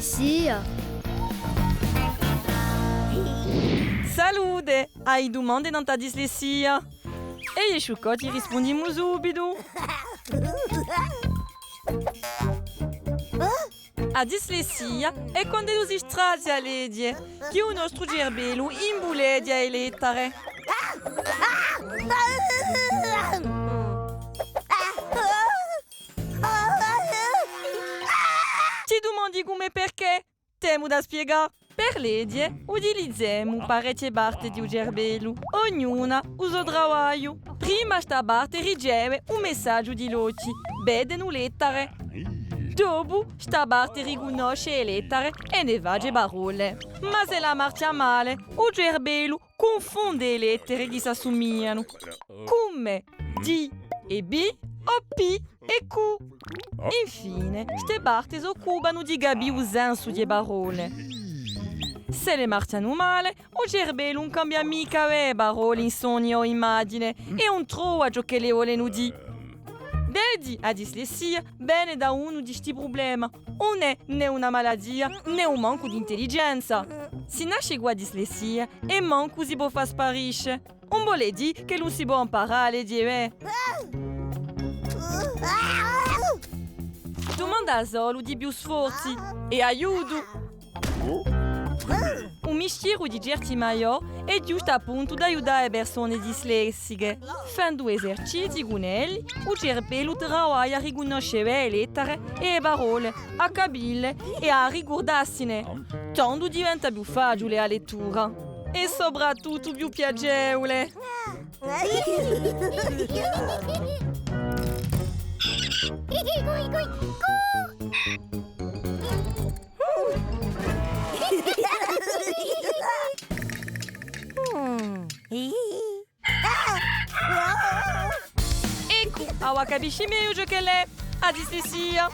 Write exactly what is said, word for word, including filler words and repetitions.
Sì. Salute! Ai dumande nant'à a dislessia? È eiu è Sciuccò ti rispundimu subitu. A dislessia hè quand'ellu si strazia à leghje, chì u nostru cerbellu imbuleghja e lettare. Ti dumandi cumu è perchè? T'emu da spiegà. Per leghje, utilizemu parechje parte di u cerbellu, ognuna u so travagliu. Prima sta parte riceve un messaghju di l'ochji, vedenu lettare. Dopu, sta parte ricunnosce e lettare è ne face parolle. Ma s'ella marchja male, u cerbellu cunfonde e lettere chì s'assumiglianu, cum'è D è B o P è Q. Infine, ste parte s'occupanu di capì u sensu di e parolle. S'elle marchjanu male, u cerbellu ùn cambia micca e parolle in soni o immagine è ùn trova ciò ch'elle volenu dì. Vedi, a dislessia vene da unu di sti prublema. Ùn hè nè una malatia, nè un mancu d'intelligenza. Si nasce cù a dislessia è mancu si pò fà sparisce. Ùn vole dì ch'ellu ùn si pò amparà à leghje, eh. Dumanda solu di più sforzi è aiutu. U mistieru di certi maiò hè ghjustu appuntu d'aiutà e persone dislessiche. Fendu esercizii cun elli, u cerbellu travaglia à ricunnosce e lettere è e parolle, à capille è à ricurdassine. Tandu diventa più faciule a lettura è soprattuttu più piacevule. Eccu, avà capisci megliu ciò ch'ella hè a dislessia.